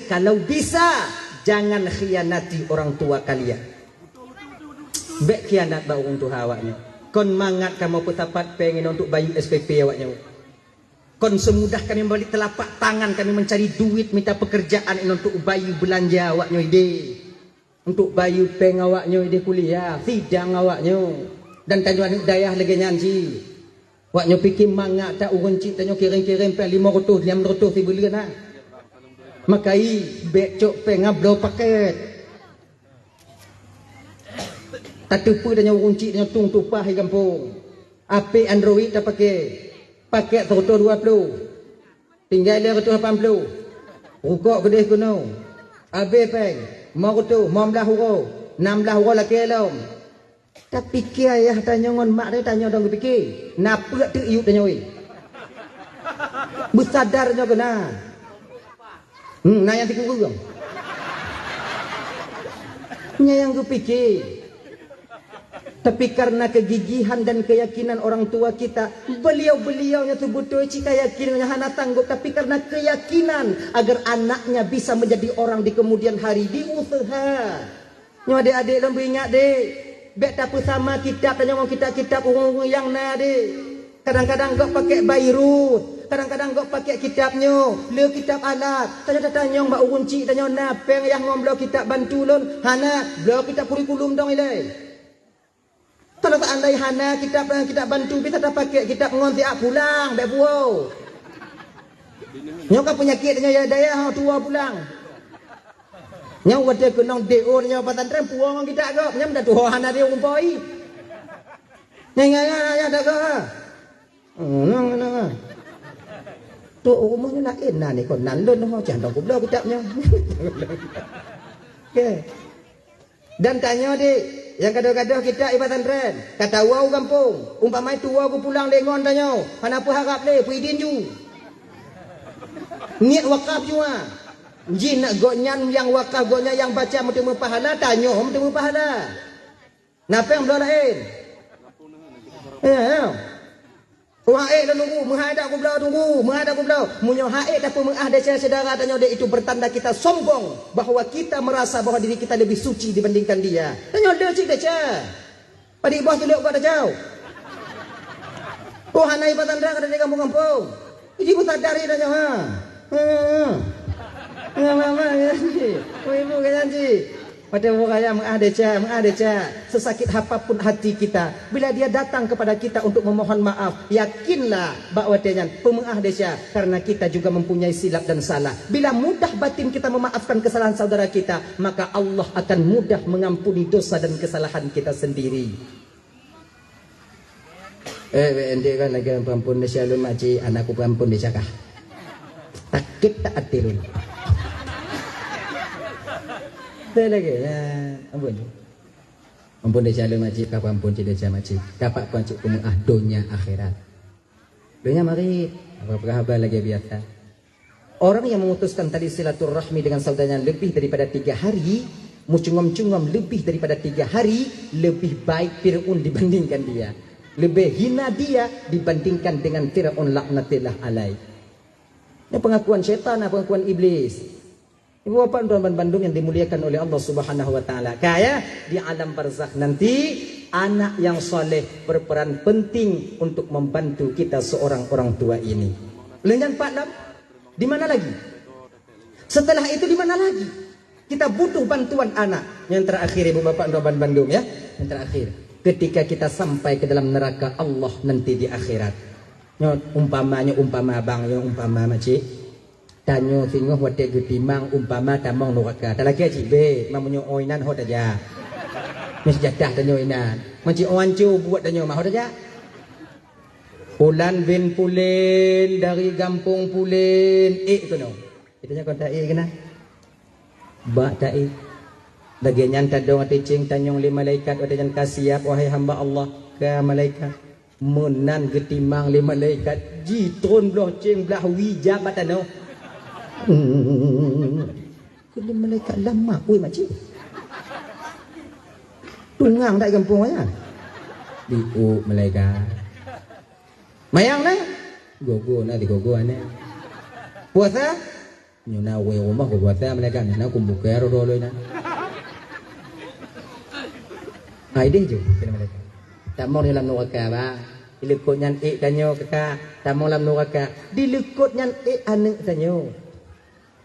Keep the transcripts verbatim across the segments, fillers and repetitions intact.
Kalau bisa, jangan khianati orang tua kalian. Bék khianat bak ureuëng tuha awaknyoe. Kon mangat kamoe peusapat péng inong untuk bayeue S P P awaknyoe. Kon seumudah kami meubalék teulapak tangan kami meucari duit mita peukeurjaan inong untuk bayeue beulanja awaknyoe idéh. Untuk bayeue péng awaknyoe idéh kuliah, sidang awaknyoe. Dan tanyoe aneuëk dayah lagée nyan cit. Awaknyoe pike mangat that ureuëng cit tanyoe kirém-kirém péng limong reutôh, nam reutôh sibuleuen na. Maka i, bék cok péng ngon bloe pakét. Tateupeue tanyoe ureuëng cit tanyoe tueng tupah di gampông. H P Android tapake, pakét sireutoh dua ploh. Tinggai lhée reutôh lapan ploh. Rukok keudeh keunoe. Abéh péng, limong reutôh, limong blaih uroe, nam blaih uroe lakée lom. Tapike ayah tanyoe ngon mak tanyoe, tanyoe dong geupike. Na peuet teuk yub tanyoe. Beusadar nyoe keunan. Hmm, na nyang sikureueng. Nyan nyang geupike. Tapi karena kegigihan dan keyakinan orang tua kita, beliau-beliau nyang seubeutôi cit ka yakin ngon hana sanggob, tapi karena keyakinan agar anaknya bisa menjadi orang di kemudian hari, diusaha. Nyoe adék-adék lôn beuingat dék, bék tapeusama kitab tanyoe ngon kitab-kitab ureuëng-ureuëng nyang na dék. Kadang-kadang gob pakét bairus, kadang-kadang gob pakét kitab nyoe, le kitab alat. Tanyoe tatanyong bak ureuëng cit tanyoe na péng yah ngon bloe kitab bantu lôn, hana, bloe kitab kurikulum dong ilée. Kalau seandai hana kitab, kitab bantu bisa tapakét kitab ngon siat pulang, bék puwoe. Nyoe ka peunyakét tanyoe ya dayah, tuwoe pulang. Nyoe watée keunong D O nyoe pesantren puwoe ngon kitab gob, nyan dah tuwoe hana D O kumpoi. Nyan, nyan, nyan, nyan, dah gob, ha. Hmm, nang, nang, nang. Tok rumoh nyoe laén na ni kon nan lôn ho cah dong kubloe kitab nyoe. Oke. Dan tanyoe dék, nyang gadoh-gadoh kitab i pesantren, ka tawoe u gampông, umpama tuwoe geupulang lé ngon tanyoe, hana peuharab lé, peuidin ju. Niet wakaf jua. Jih nak gobnyan nyang wakaf gobnyan nyang baca meuteumé pahala, tanyoe meuteumé pahala. Na péng bloe laén. Ya, ya. Wah, ék lôn tunggu, meuhai dak kubloe tunggu, meuhai dak kubloe. Meunyoe hai ék tapeumeuáh desya syedara tanyoe dék, itu bertanda kita sombong bahwa kita merasa bahwa diri kita lebih suci dibandingkan dia. Tanyoe le cit desya. Padum boh tuleuek buat tacok. Oh, hana i pesantren ka di gampông-gampông. Iji pun sadar ida nyoe, ha. Ha. Mama, mama, ya, Ji. Oh, ibu, ka nyan, Ji. Watée buka ya meuah desya, meuah desya. Sesakit apapun hati kita, bila dia datang kepada kita untuk memohon maaf, yakinlah bak watée nyan peumeuah desya, karena kita juga mempunyai silap dan salah. Bila mudah batin kita memaafkan kesalahan saudara kita, maka Allah akan mudah mengampuni dosa dan kesalahan kita sendiri. Eh, weh, ente kan lagée peuampun desya lôn makcik, anakku peuampun desya kah. Sakét that até lôn. Teu lagée, ya, ampun. Ampun desya lôn makcik, ka peuampun cit desya makcik. Ka peuampun cit peumeuáh donya akhirat. Donya marit, apa-apa haba lagée biasa. Orang yang memutuskan tali silaturahmi dengan saudaranya lebih daripada tiga hari, mencungom-cungom lebih daripada tiga hari, lebih baik Fir'aun dibandingkan dia. Lebih hina dia dibandingkan dengan Fir'aun laknatillah alaih. Ini pengakuan syaitan, pengakuan iblis. Ibu bapak tuan bandum yang dimuliakan oleh Allah Subhanahu wa taala. Kaya di alam barzakh nanti, anak yang saleh berperan penting untuk membantu kita seorang orang tua ini. Lheuh nyan pat lam Di mana lagi? Setelah itu di mana lagi? Kita butuh bantuan anak. Yang terakhir ibu bapak doa bandum ya. Yang terakhir. Ketika kita sampai ke dalam neraka Allah nanti di akhirat. Nyoe umpamanya umpama abang nyoe umpama makcik. Tanyoe singoh watée geutimang umpama tamong neraka. Talakée cit bé, mamunyoe oi nan ho taja. Meusi jatah tanyoe inan. Makcik oi anco buet tanyoe mah ho taja. Pulan bin Pulen dari gampông Pulen, ék keunoe. Geutanyoe kon taék keunan. Bak taék. Lagée nyan tadong até céng tanyong lé malaikat watée nyan ka siab, wahai hamba Allah, ka malaikat. Meunan geutimang lé malaikat, jitron bloh céng blah wie jak bak tanoh. Keu lé malaikat lama, ui makcik. Tungang dak gampông nyan. Diuk malaikat. Mayang na? Gogo na digogo na. Puasa? Nyoe na ureuëng rumoh geupuasa malaikat, na kumbuka roh-roh lôn na. Hai deh ju, kheun malaikat. Tamong di lam nuraka, bang. Dilikot nyan ék tanyoe kaka, tamong lam nuraka. Dilikot nyan ék aneuëk tanyoe.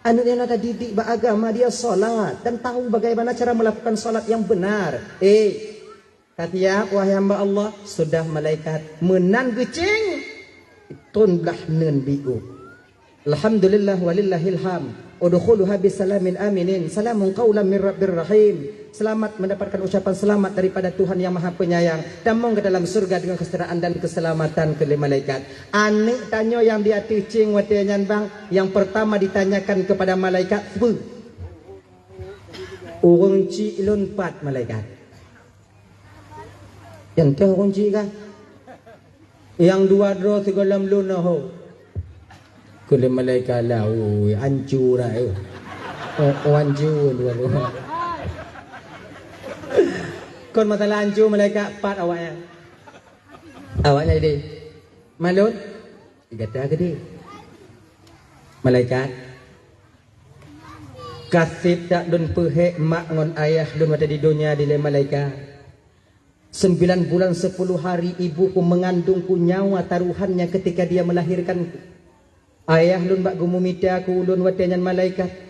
Aneuëk nyan na tadidik bak agama, dia salat dan tahu bagaimana cara melakukan salat yang benar. Eh, ka siap, wahai hamba Allah? Sudah malaikat. Meunan geucéng, tron blah neun biôh. Alhamdulillah walillahil hamd. Udkhuluha bisalamin aminin. Salamun qaulan mir rabbir rahim. Selamat mendapatkan ucapan selamat daripada Tuhan yang Maha Penyayang. Tamong ke dalam surga dengan kesejahtera dan keselamatan, kheun lé malaikat. Aneuëk tanyoe nyang di ateueh céng watée nyan bang, nyang pertama ditanyakan kepada malaikat, "Peue?" "Ureuëng chik lôn pat, malaikat." "Nyang toh ureuëng chik kah?" "Nyang dua droe sigohlom lôn nyoe ho." Kheun lé malaikat, "Lah, ui, ancu dah, eh. Oh, oh, ancu dua droe." Kon masalah ancu, malaikat, pat awaknyan. Awaknyan jadi, "Malôn, gata keudeh." "Malaikat, ka sép that lôn peuhék mak ngon ayah lôn watée di donya dilée malaikat. Sembilan bulan sepuluh hari ibuku mengandungku nyawa taruhannya ketika dia melahirkanku. Ayah lôn bak geumumita keu ulôn watée nyan malaikat.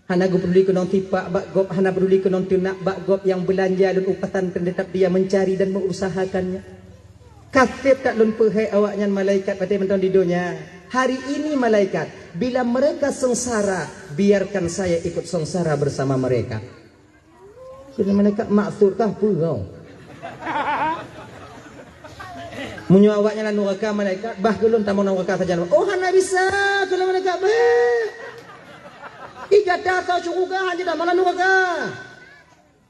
Hana geupeuduli keunong sipak bak gob, hana peuduli keunong teunak bak gob, nyang beulanja lôn u pesantren, tetap dia mencari dan meuusahakannya. Ka sép that lôn peuhék awaknyan malaikat watée mantong di donya. Hari ini malaikat, bila mereka sengsara, biarkan saya ikut sengsara bersama mereka." Kheun malaikat, "Maksud kah peue?" Meunyoe awaknyan lam nuraka malaikat, bah keu lôn tamong nuraka sajan. "Oh, hana bisa," kheun malaikat, "bék. Ih, gata soe syeuruga hana tamong lam nuraka."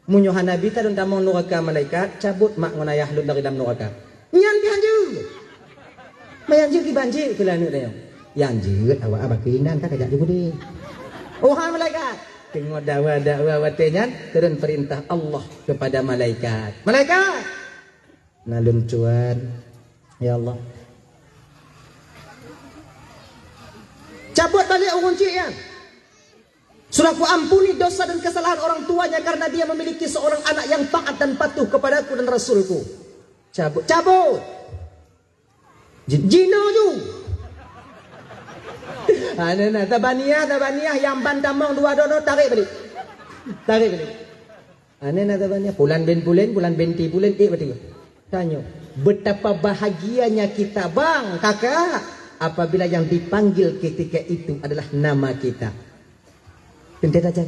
"Meunyoe hana bisa lôn tamong nuraka malaikat, cabot mak ngon ayah lôn dari lam nuraka." "Nyan pih hanjeuet." "Meunyan jeuet kiban jeuet," kheun lé aneuëk tanyoe. "Nyang jeuet awak abah keuinan ka kajak jeuet udeb." Oh, hai malaikat. Teungoh dakwa-dakwa watée nyan, turun perintah Allah kepada malaikat. "Malaikat! Na lôn tuan, ya Allah. Cabot balek ureuëng chik nyan. Sudah kuampuni dosa dan kesalahan orang tuanya karena dia memiliki seorang anak yang taat dan patuh kepadaku dan Rasulku. Cabot, cabot!" Ji-, jinoe ju. Aneuëk na, tabaniah, tabaniah, nyang ban tamong dua droe nyoe, tarek balik. Tarek balik. Aneuëk na, tabaniah, pulan bin pulen, pulan binti pulen, ék beutôi. Tanyoe, betapa bahagianya kita, bang, kakak, apabila yang dipanggil ketika itu adalah nama kita. Teuntée tajak,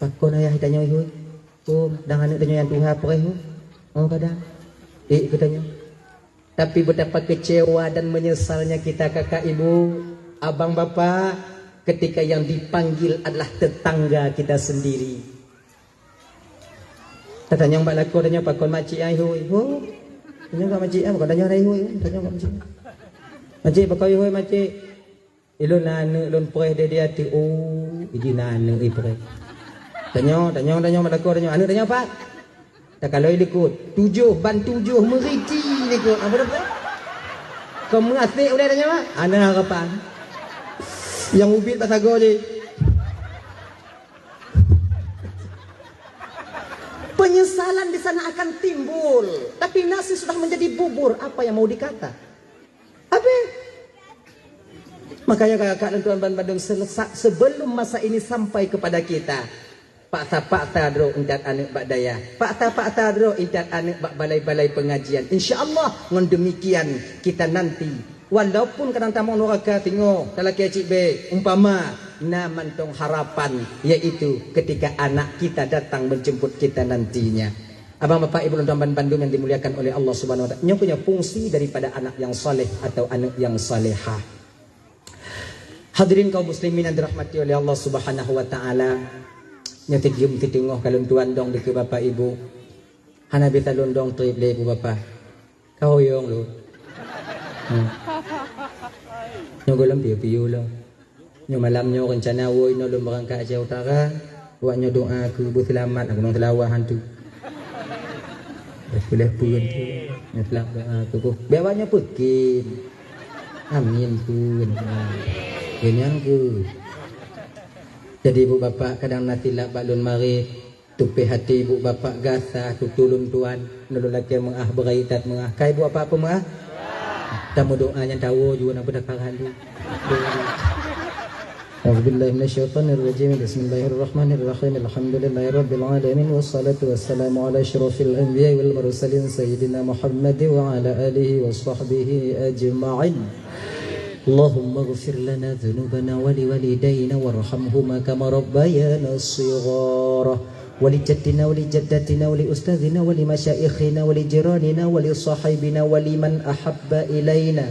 pakon ayah tanyoe, ih, hui? Oh, dan aneuëk tanyoe nyang tuha preh, ih. Oh, kadang. Ék keu tanyoe. Tapi betapa kecewa dan menyesalnya kita, kakak, ibu, abang, bapak, ketika yang dipanggil adalah tetangga kita sendiri. Tatanyong bak lakoe, tanyong pakon makcik ai, ih, hui? Ho? Tanyong bak makcik ai, pakon tanyong ai, ih, hui? Tanyong bak makcik. "Makcik, pakon, ih, hui, makcik?" "Ilôn na aneuëk lôn preh deh di ateueh." "Oh, iji na aneuëk ipreh." Tanyoe, tanyoe, tanyoe bak lakoe, tanyoe, "Aneuëk tanyoe pat?" Takalon likot, tujoh ban tujoh meuriti likot. Apa dah? Keu meuasek ulée tanyoe, "Ana harapan." Nyang ubit bak sagoe jih. Penyesalan di sana akan timbul, tapi nasi sudah menjadi bubur, apa yang mau dikata? Habéh. Makanya kakak dan tuan ban bandum, selesak sebelum masa ini sampai kepada kita, paksa-paksa droe intat aneuëk bak dayah, paksa-paksa droe intat aneuëk bak balai-balai pengajian. Insya Allah, ngon demikian kita nanti, walaupun kadang tamong nuraka, singoh talakée cit bék, umpama na mantong harapan, yaitu ketika anak kita datang menjemput kita nantinya. Abang, bapak, ibu, dan teman bandum yang dimuliakan oleh Allah Subhanahu wa Taala, nyoe keuh nyoe fungsi daripada anak yang saleh atau anak yang salehah. Hadirin kaum muslimin yang dirahmati oleh Allah Subhanahu wa Taala, nyoe teugium teuteungoh kalon tuan dong dikeue bapak ibu. Hana bisa lôn dong treb lé ibu bapak. Ka hoyong lôn. Hmm. Nyoe gohlom piôh-piôh lom. Nyoe malam nyoe reuncana woe inoe lôn beurangkat Aceh Utara. Awak nyoe doa keu beuseulamat, aku nong Seulawah hantu. Dah peuléh pun tu. Nyoe seulaweuet doa keu boh. Biar awak nyoe peukim. Amin pun. Ha. Nyan keuh. Jadi, ibu bapak, kadang na silap bak lôn marit, tupéh até ibu bapak gasa, tutu lôn tuan, lôn lakée meu'ah, beurayek that meu'ah. Ka ibu bapak peumeu'ah? Tameudoa nyang tawoe jua na peudakaran tu. A'udzubillahi minasyaitonirrajim. Bismillahirrahmanirrahim. Alhamdulillahirabbil alamin, wassalatu wassalamu ala asyrafil anbiya'i wal mursalin, sayyidina Muhammad wa ala alihi wa sahbihi ajma'in. Allahumma ighfir lana dzunubana wa liwalidayna warhamhuma kama rabbayana shighara. Wa li jaddina wa li jaddatina wa li ustadzina wa li masyaikhina wa li jiranina wa li sahibina wa liman ahabba ilaina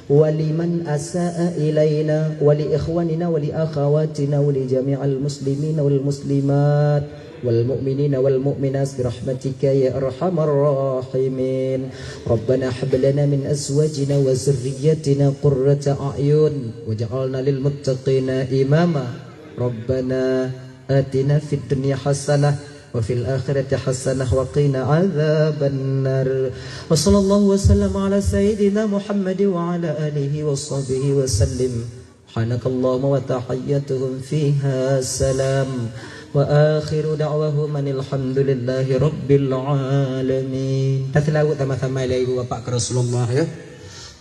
wa liman asaa ilaina wa li ikhwanina wa li akhawatina wa li jami'il muslimina wal muslimat wal mu'minina wal mu'minat bi rahmatika ya arhamar rahimin. Rabbana hab lana min azwajina wa dzurriyyatina qurrata a'yun waj'alna lil muttaqina imama. Rabbana atina fid dunya hasanah wa fil akhirati hasanah wa qina adzabannar. Wa sallallahu wa sallam ala sayyidina Muhammad wa ala alihi wa sahbihi wa sallim. Subhanakallahumma wa tahiyyatuhum fiha salam. Wa akhiru da'wahum anil hamdulillahi rabbil alamin. Taseulaweuet sama-sama lé ibu bapak keu Rasulullah, ya.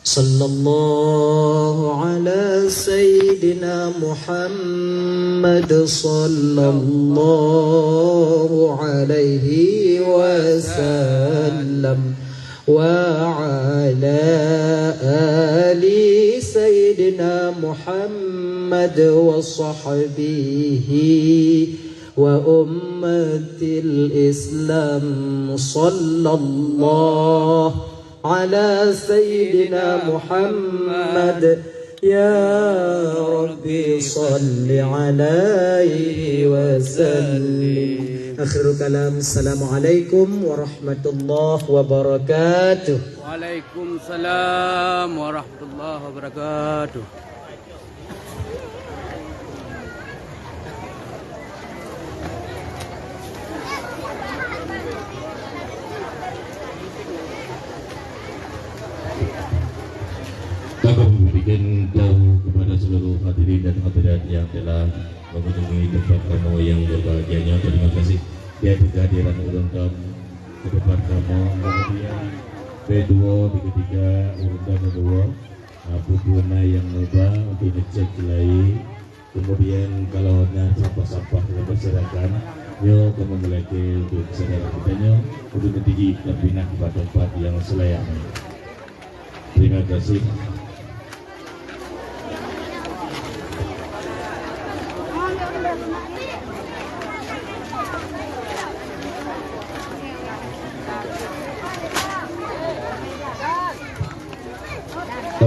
Sallallahu ala sayyidina Muhammad, sallallahu alaihi wasallam. Wa ala ali sayyidina Muhammad wa sahbihi wa ummatil Islam. Sallallahu ala sayyidina Muhammad. Ya Rabbi, salli alaihi wa sallim. Akhirul kalam, assalamualaikum warahmatullahi wabarakatuh. Waalaikumsalam warahmatullahi wabarakatuh. Kami memberikan tahu kepada seluruh hadirin dan hadirat yang telah mengunjungi tempat kamu yang berbahagia nyoe. Terima kasih di atas kehadiran ureueng tamu ke tempat kamu. Kemudian kedua, di ketiga, ureueng tamu dua, ah, peue-peue na nyang muba untuk ngecek lai. Kemudian kalau na sampah-sampah yang berserakan, nyoe kamu melakée untuk saudara kita nyoe, untuk ditigi terbina tempat-tempat yang selayaknya. Terima kasih.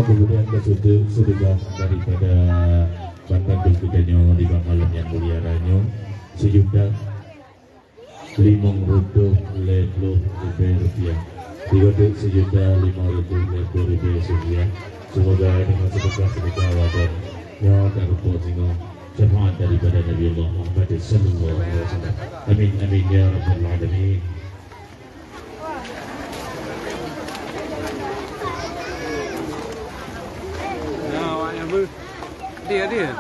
Kemudian ke situ sedekah daripada bantuan kita nyoe di malam yang mulia nyoe, sejuta limong reutôh lhèe plôh ribèe rupiah. Digotot sejuta limong reutôh lhèe plôh ribèe rupiah. Semoga dengan sedekah-sedekah awak dan nyoe dan rupa singoh syafaat daripada Nabi Allah Muhammad sallallahu alaihi wasallam. Amin, amin, ya rabbal alamin. Nah, awak yang ber-, dia, dia.